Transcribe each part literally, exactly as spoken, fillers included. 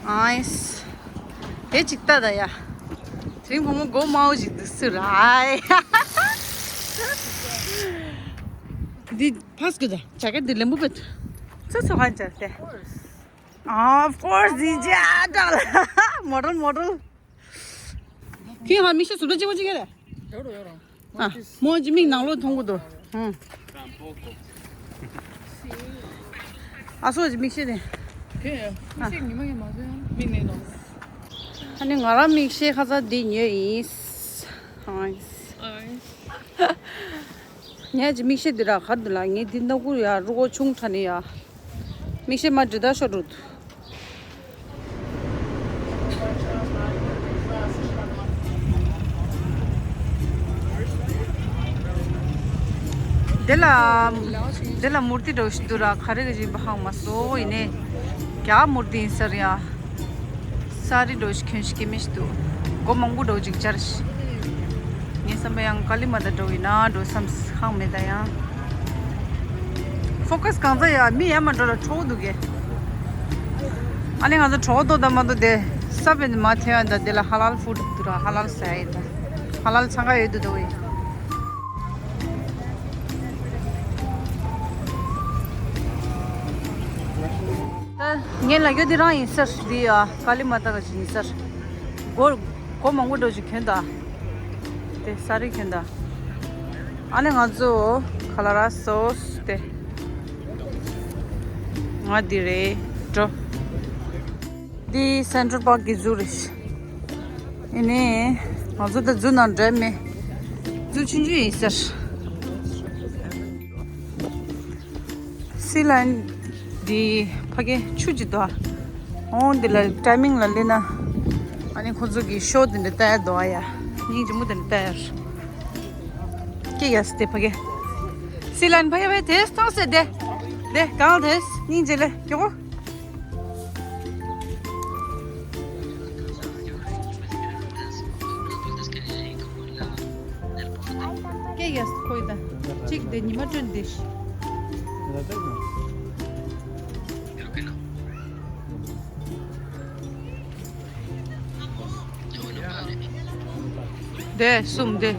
ཨའིས། དེ་ཅིག་ལྟ་ད་ཡ། དེ་རིང་བུ་མོ་སྒོ་དམར་པོ་ཞིག་འདུག་སུ་ར་ཨའི། འདི་ཕ་སྐུ་ད་ཇ་ཀེ་འདི་ལེན་པོ་བེད། ཚོ་ཚོ་ཧན་ཅར་ཏེ། Of course ཟིན་ཅི་ཨ་ཏག་ལ་མོ་ཌལ་མོ་ཌལ། ཁྱེད་ཧ་མིག་ཤེལ་ཟུར་པ་གཅིག་པོ་གཅིག་རེད། ཡོད་རོ་ཡོད་རོ། ཨ། མོ་ཅི་མིག་ནང་ལོགས་མཐོང་གི་འདུག་ཧུང་། ཨ་སོ་ཅི་མིག་ཤེལ་དེ། དེ་མིག་ཤེལ་ཉི་མ་ཡང་མ་ཟོས་ཡང་མིག་ནས་ནོ། ཨ་ནི་ང་རང་མིག་ཤེལ་ཁ་ཚ་འདི་ཉོས་ཡིན། ཨ། ངས་ཅི་མིག་ཤེལ་འདི་ར་གར་འདུག་ལ་ངས་འདི་སྣ་ཁུར་ཡ་རུ་གོ་ཆུང་ཁྲ་ནི་ཡ། མིག་ཤེལ་མ་འདྲི་ད་ཤོར་འགྲོ་འདུག་དེ་ལ། དེ་ལ་མུར་ཏི་འདྲ་བོ་ཞིག་འདུག་ར་ག་རེ་ག་ཞིག་ཡིན་པ་ཧང་མ་སོ་ཡིན་ནས། རྒྱ་མུར་ཏི་ཡིན་ས་རེད་ཡ། ས་རི་འདྲ་བོ་ཞིག་གྱོན་ཞིག་གི་མི་ཞིག་འདུག་སྒོ་མང་པོ་འདྲ་བོ་ཅིག་སྦྱར་ཞིག་ངའི་བསམ་པ་ཡང་ཀ་ལི་མ་ཏ་འདྲ་བོ་ཡིན་ན་འགྲོ་བསམ་ཧང་མེད་ད་ཡང་། ཕོ་ཁ་སི་གང་ཚ་ཡ་མི་ཡ་མ་འགྲོ་ལ་གྲོགས་འདུག་གས། ཨ་ནི་ང་ཚོ་གྲོགས་ཏོ་ད་མ་ཏོ་དེ་ས་བེན་མ་ཐེ་བ་ད་དེ་ལ་ཧ་ལལ་ཕུ་ཌི་འདུག་ར་ཧ་ལལ་ཟ་ཡི་ད་ཧ་ལལ་འཚང་ཁ་ཡོད་འདུག་ད་བས། ད་ངས་ལ་རྒྱོ་འདི་རང་ཡིན་སར་འདི་ཡ་ཀ་ལི་མ་ཏ་ག་ཅི་ཡིན་སར་སྒོ་སྒོ་མང་པོ་འགྲོ་ཅིག་གྱོན་ད། དེ་ས་རི་གྱོན་ད། ཨ་ནི་ང་ཚོ་ཁ་ལ་ར་སོ་སི་དེ། ང་འདི་རེད་འགྲོ། འདི་སེན་ཊྲལ་པཱག་གི་ཛུ་རེད། ཨེ་ནི། ང་ཚོ་ད་ཛུ་ནང་འགྲོ་མེད། ཛུ་ཆུང་ཆུང་ཡིན་ཟེར། སི་ལན་འདི་ཕ་གི་ཆུ་ཅིག་འདུག་འོང་འདི་ལ་ཊའི་མིང་ལ་སླེབས་ན། ཨ་ནི་ཁོ་ཚོ་གི་ཤོ་འདི་འདྲ་ལྟ་ཡ་འདུག་ཨ་ཡ། སྙིང་རྗེ་མོ་འདི་འདྲ་ལྟ་ཡ། སྐྱེ་ཡ་སི་དེ་ཕ་གི། སི་ལན་ཕ་གི་ཕ་གི་དེ་སྟོང་སེ་དེ། དེ་གང་དེ་སྙིང་རྗེ་ལེ་ཀྱོ་གོ། སྐད་ཡ་ཁོའི་ད་གཅིག་དེ་ཉི་མ་སྤྲོད་དེ་ཤི། དེ་གསུམ་དེ།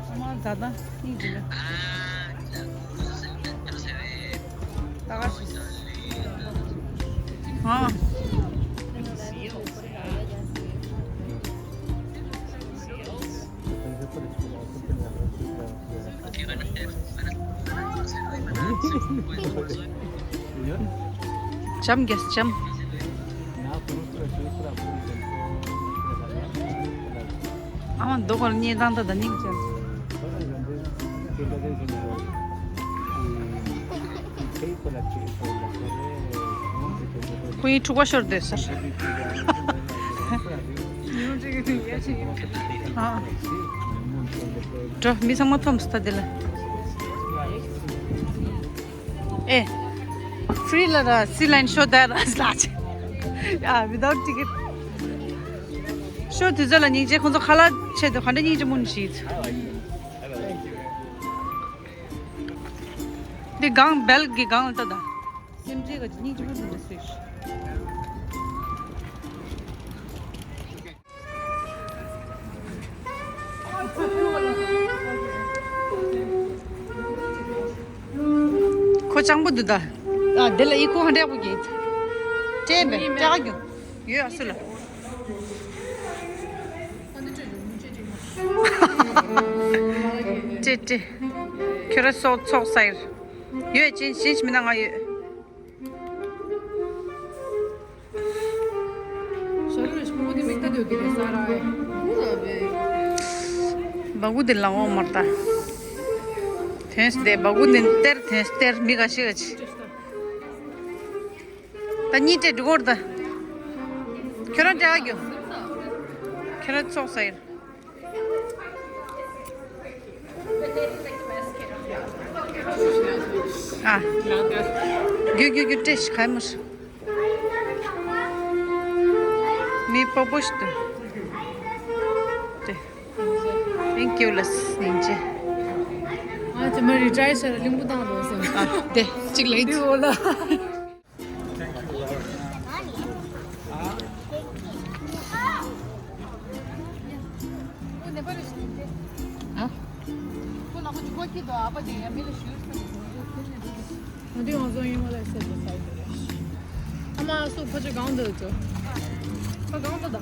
ཨ་མ་ད་ད་ཡིན་གྱི་ལ། ད་ག་ཤི། ཨ། ལྕམ་རྒྱལ་ལྕམ། ཨ་མ་རྡོ་ཁོར་གཉིས་དང་ད་ད་ནིང་ཅན། ཁོ་ཡི་ཕྲུ་གུ་ཤོར་བསྡད་ཟེར། འགྲོ་མི་ཚང་མ་འཐོམས་སོང་ད་དེ་ལ། ཨེ། ཕྲི་ལ་ར་སི་ལན་ཤོ་ད་ར་ལ་ཆེ། ཡ་without ticket། ཤོ་དུས་ཚོད་ལ་སྙིང་རྗེ་ཁོང་ཚོ་ཁ་ལག་ཆེད་དུ་ག་འདྲ་སྙིང་རྗེ་མོ་ཞིག་འདི་སྒང་བལ་གྱི་སྒང་ལ་ལྟ་དང་། སེམས་ཅན་ག་ཅི་སྙིང་རྗེ་མོ་འདི་འདྲ་སོས་ཤིག་ཁོ་སྤྱང་པོ་འདུག་ད། ཨ་དེ་ལ་ཨི་ཁོ་ཧ་འདྲ་པོ་གྱིས། སྤྲད་པས་སྤྲད་ག་རྒྱུ། ཡོད་ཨ་སུ་ལ། སྤྲད་སྤྲད། ཁྱོད་ར་སོགས་ཚོགས་ས་ཡིར། ཡོད་ཅན་ཅན་ཞིག་མིན་ན་ང་ཡོད། ཤ་རུ་རེ་ཤ་མོ་དེ་མིག་ལྟ་དུས་དེ་རེད་ས་ར་ཨེ། སྦ་གུ་དེ་ལ་འོང་མར་ལྟ། དེན་སི་དེ་སྦ་གུ་དེ་སྟེར་དེན་སི་སྟེར་མི་ག་ཤི་ག་ཆི། ད་གཉིས་སྤྲད་འགྲོ་གོར་ད། ཁྱོད་རང་སྤྲད་ག་རྒྱུ། ཁྱོད་རང་ཚོགས་ས་ཡིན། ཨ། རྒྱུ་རྒྱུ་རྒྱུ་སྤྲད་ཤི་ཁ་མོ་ཤི། མི་སྤོ་པོ་ཞིག་ཏུ། ཏེ། Thank you ལ་སྙིང་རྗེ། ང་ཚོ་མ་རི་ཊ་ཡར་ཤར་གླིང་བུ་བཏང་འགྲོ་སོང་། ཨ་དེ་གཅིག་ལ་འདི་འོ་ལ། ང་འདི་ང་ཚོ་ཡིན་མ་ལས་ཟེར་དུ་ཚར་གྱི་རེད། ཨ་མ་སུ་ཕ་ཆུ་གང་འདོད་ཚོ། ཕ་གང་འདོད་ད།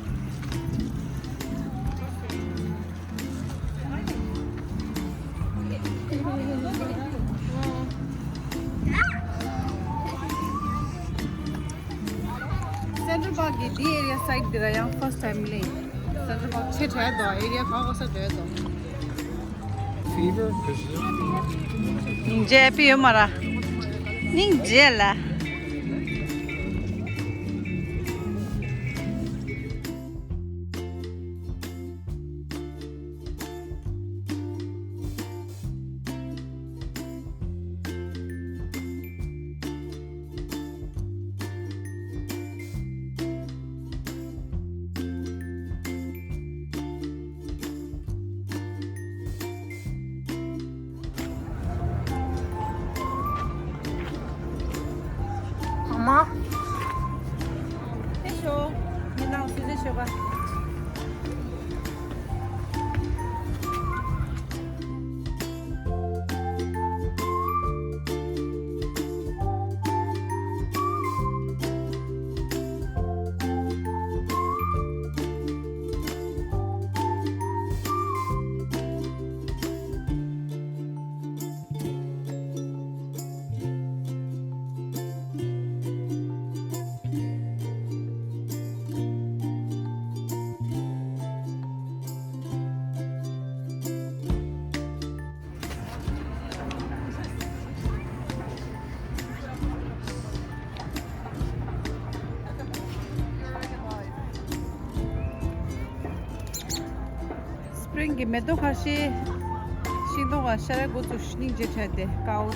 Central Park གི་འདི་area side འདི་ལ་ཡང་first time ལེ། Central Park ཆེ་དྲགས་དོ། Area གང་གོ་ས་འདྲ་དོ། Fever? Is it? སྙིང་རྗེ་པི་ཡོད་མ་ར། སྙིང་རྗེ་ལ། ཨ་མ། ཨེ་ཤོ། ངའི་ནང་སུ་ཟེར་ཤོ་ག Spring གི་མེ་ཏོག་ཁ་ཤས། ཤིང་ཏོག་ག་ཤ་ར་འགོ་ཚུགས་ཤིང་ཅེ་ཁྲལ་ཏེ་ཀའོ།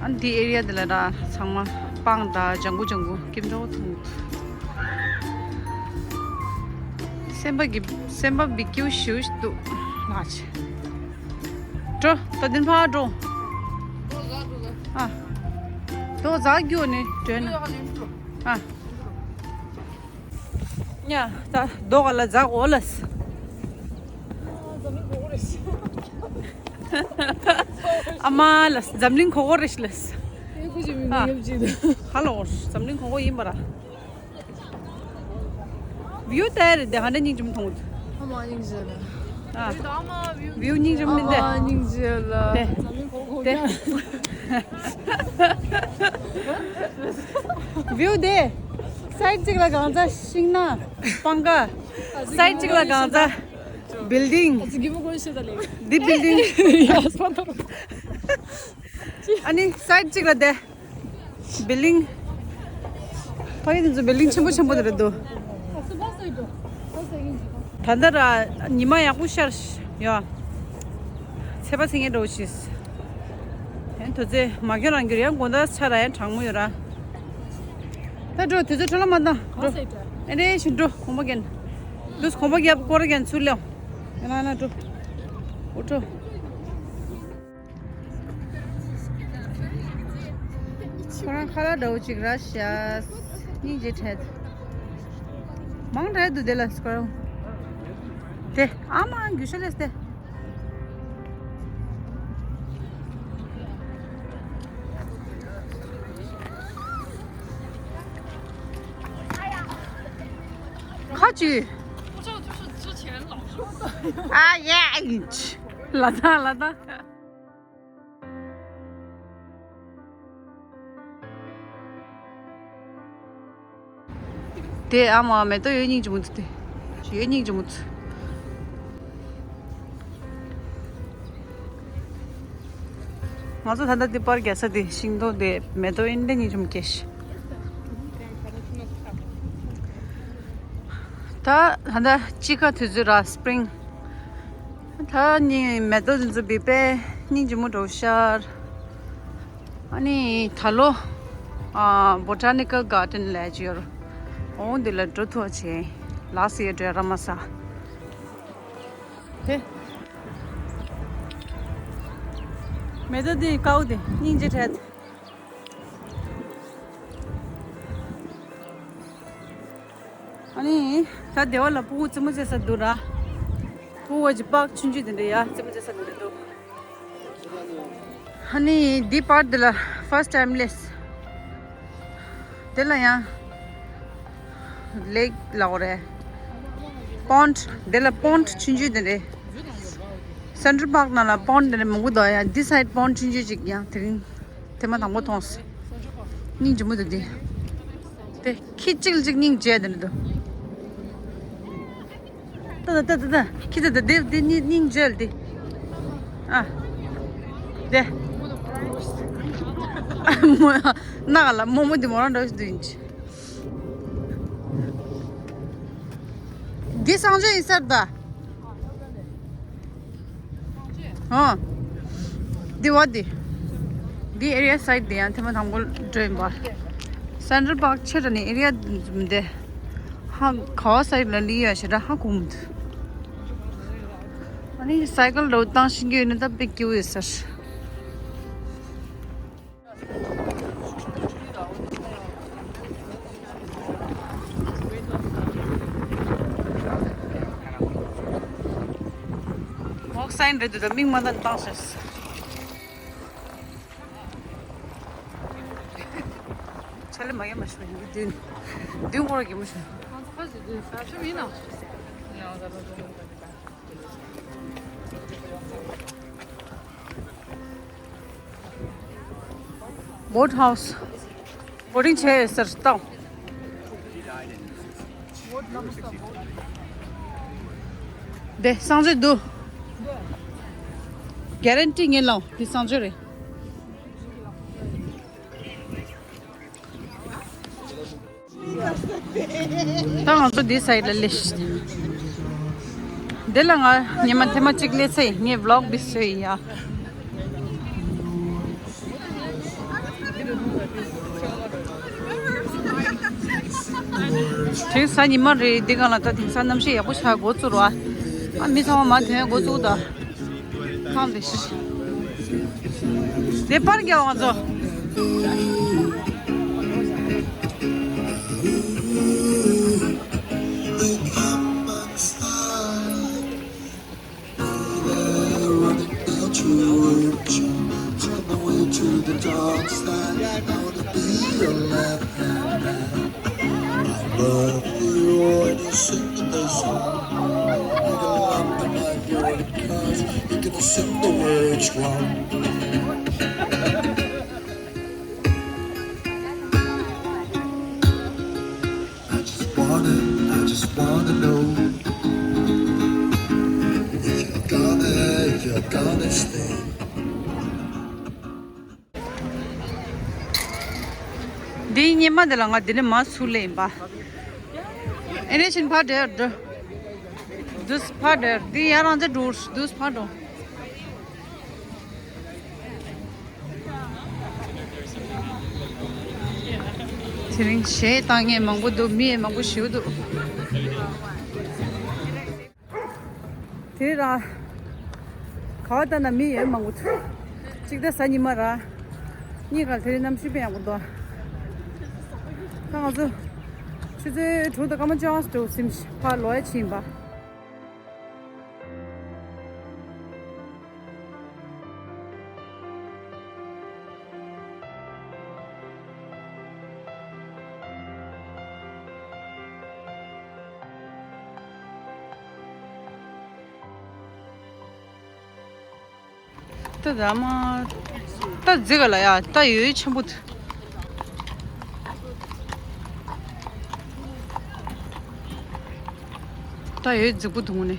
ཨ་འདི་ཨེ་རི་ཡ་འདི་ལ་ར་ཚང་མ་སྤང་དང་ལྗང་གུ་ལྗང་གུ་ཀིམ་ཏོག་ཐུང་། སེམས་པ་གི་སེམས་པ་བི་ཀྱུ་ཞུ་ཞུ་འདུག་ལགས། འགྲོ་ད་དིན་ཕ་འགྲོ། ཨ། དོ་ཛག་རྒྱུ་ནི་དྲན། ཨ། ཉ་ད་རྡོ་ག་ལ་ཛག་འོ་ལས། ཨ་མ་ལས་འཛམ་གླིང་གོ་གོ་རེ་ཤི་ལས། ཨ། ཧ་ལོ་འཛམ་གླིང་གོ་གོ་ཡིན་པ་ར། བིའུ་དེ་རེད་དེ་ཧ་འདྲ་སྙིང་རྗེ་མོ་མཐོང་གི་འདུག་ཨ་མ་སྙིང་རྗེ་ལ། ཨ། བིའུ་སྙིང་རྗེ་མོ་མིན་ཏེ། ཨ་མ་སྙིང་རྗེ་ལ། དེ། དེ། བིའུ་དེ། སའིཌ་གཅིག་ལ་གང་ཚ་ཤིང་ནགས་སྤང་ཁ། སའིཌ་གཅིག་ལ་གང་ཚ་བིལ་ཌིང་། འདི་བིལ་ཌིང་། ཨ་ནི་སའིཌ་གཅིག་ལ་དེ། བིལ་ཌིང་། ཕ་གི་དེ་ཚོ་བིལ་ཌིང་ཆེན་པོ་ཆེན་པོ་དེ་རེད་འདུག་ད་ལྟ་ར་ཉི་མ་ཡག་པོ་ཤར་ཡོད། ཚེས་པ་ཚེས་ཉིན་འགྲོ་ཤིས། ཡང་དུས་ཚོད་མ་ཁྱོད་རང་གྱུར་ཡང་དགོང་དག་ཆ་ར་ཡང་གྲང་མོ་ཡོད་ར། ད་འགྲོ་དུས་ཚོད་འཕྲོ་བརླག་མ་བཏང་འགྲོ། ཨེ་རེད་ཞུ་འགྲོ་གོམ་པ་རྒྱབ། འདུག་གོམ་པ་རྒྱབ་སྐོར་རྒྱབ་ཚུར་ལེའོ། ཡང་ན་ན་འགྲོ། འོ་འགྲོ། ཁོ་རང་ཁ་ལག་འདྲ་བོ་ཅིག་ར་ཤ། སྙིང་རྗེ་བྲལ། མང་དྲགས་འདུག་དེ་ལ་སྐོར། དེ་ཨ་མ་རྒྱུ་ཤ་ལས་དེ། ཁ་ཅིག་ཨ་ཡ་ལ་དྭགས་ལ་དྭགས། དེ་ཨ་མ་མེ་ཏོག་ཡོད་སྙིང་རྗེ་མོ་འདུག་དེ་ཡོད་སྙིང་རྗེ་མོ་འདུག་ང་ཚོ་ད་ལྟ་འདི་པར་རྒྱག་ས་དེ་ཤིང་ཏོག་དེ་མེ་ཏོག་ཡིན་དེ་སྙིང་རྗེ་མོ་སྐྱེས་ཤག་ད་ད་ལྟ་དཔྱིད་ཀ་དུས་ཚོད་ར་སི་པི་རིང་། ད་ནི་མེ་ཏོག་འདི་ཚོ་བི་པའི་སྙིང་རྗེ་མོ་འགྲོ་ཤར། ཨ་ནི་ད་ལོ་ཨ་Botanical Garden ལས་ཅི་ཡོར་འོང་འདི་ལ་འགྲོ་ཐུབ་བྱེད་ལགས་སི་ཡ་འགྲོ་ར་མ་ས། དེ་མེ་ཏོག་འདི་ཀའུ་དེ་སྙིང་རྗེ་བྲལ། ཨ་ནི་ད་སྡེ་བ་ལ་ཕྲུ་གུ་རྩེད་མོ་རྩེ་ས་འདུག་ར། ཁོ་བ་ཇི་པཱརྐ་ཆུང་ཆུང་དེ་འདྲ་ཡ་རྩེད་མོ་རྩེ་ས་དེ་འདྲ་འདུག་ཧ་ནི་འདི་པར་འདི་ལ་first time སླེབས། དེ་ལ་ཡང་ལེག་ལབ་དགོས་རེད། པོན་ཌི། དེ་ལ་པོན་ཌི་ཆུང་ཆུང་དེ་རེད། སེན་ཊྲལ་པཱརྐ་ནང་ལ་པོན་ཌི་དེ་འདྲ་མང་པོ་འདུག་ཡ། འདི་སའིཌ་པོན་ཌི་ཆུང་ཆུང་ཅིག་ཡང་དེ་རིང་ཐེངས་མ་དང་པོ་མཐོང་སོང་། སྙིང་རྗེ་མོ་འདུག་འདི། དེ་ཁྱི་གཅིག་ལ་གཅིག་སྙིང་རྗེ་དེ་འདྲ་འདུག་ཏ་ཏ་ཏ་ཏ་ཏ། ཁྱི་ཏ་ཏ། དེ་དེ་སྙིང་སྙིང་རྗེ་ལ་དེ། ཨ། དེ། ཨ་མོ། ནག་ལ་རྨོ་མོ་དེ་མོ་རང་འདྲ་ཞིག་འདུག་ཡིན་གྱི། འདི་གསང་སྤྱོད་ཡིན་ས་རེད་ད། ཨོ། འདི་བ་འདི། འདི་ཨེ་རི་ཡ་སའིཌ་འདི་ཡང་ཐེངས་མ་དང་པོ་འགྲོ་ཡིན་པ། སེན་ཊྲལ་པཱརྐ་ཆེ་དྲགས་ནས་ཨེ་རི་ཡ་འདི། ཧ་ག་བ་སའིཌ་ལ་ལི་ཡ་ཞེ་དྲག་ཧ་གོ་མི་འདུག་ཨ་ནི་སའི་ཀལ་འདྲ་བོ་བཏང་ཤེས་ཀྱི་ཡོད་ན་ད་དཔེ་སྐྱིད་པོ་ཡོད་ས་རེད། ཝོག་སའིན་རེད་འདུག་ད་མིང་མ་བཏགས་བཏང་ཤག་ཆ་ལེ་མ་ཡ་མ་ཤོད་ཡིན་གྱི་མདུན། མདུན་སྐོར་གྱི་མ་ཤོད། བོཊ་ཧའུ་སི། བོ་ཊིང་བྱས་ཡོད་ཟེར་ལྟ། དེ་གསང་སྤྱོད་འདུག་གེ་རན་ཊི་ངས་ལོངས། དེ་གསང་སྤྱོད་རེད། ད་ང་ཚོ་འདི་སའིཌ་ལ་སླེབས་ཤག་འདི་ལ་ང་ཉི་མ་ཐེངས་མ་གཅིག་སླེབས་ཚར་ཡིན། ངས་བི་ལོག་འདི་བཟོས་ཡིན་ཡ། དེང་སང་ཉི་མ་རེད། འདི་གང་ལ་ད་དེང་སང་གནམ་གཤིས་ཡག་པོ་ཆགས་འགོ་བཙུགས་ར། ཨ་མི་ཚང་མ་མར་ཐོན་འགོ་བཙུགས་ད། ཁམས་ལས་ཤི། དེ་པར་རྒྱག་ང་ཚོ། Running down to church, on the way to the dark side. I wanna be your left hand man. I love you when you sing the song. You don't have to mind your words, you can sing the words wrong. I just wanna, I just wanna know if you're gonna, if you're gonna stay. འདིའི་སྔོན་མ་འདི་ལ་ང་འདི་ནས་མར་ཚུར་སླེབས་ཡིན་པ། ཨེ་རེ་ཕྱིན་ཕར་འགྲོ་འགྲོ། འདུག་ཕར་འགྲོ། འདི་ཡར་རང་ཚ་འགྲོ། འདུག་ཕར་འགྲོ། དེ་རིང་གཞས་བཏང་མཁན་མང་པོ་འདུག་མི་ཡང་མང་པོ་ཞེ་པོ་འདུག་དེ་ར། ག་བ་ལྟ་ན་མི་ཡོད་མང་པོ་འདུག་གཅིག་ད་གཟའ་ཉི་མ་ར། གཉིས་ཀ་དེ་རིང་གནམ་གཤིས་དཔེ་ཡག་པོ་འདུག་ད་ང་ཚོ་ཆུ་ཚོད་དྲུག་དང་སྐར་མ་བཅོ་ལྔ་ཙམ་ཕྱིན་ཕར་ལོག་ཡ་ཕྱིན་པ། ད་ད་མ། ད་རྫིག་ག་ལ་ཡ། ད་ཡོད་ཆེན་པོ་འདུག་ད་ཡོད་རྫིག་པོ་འདུག་ནས།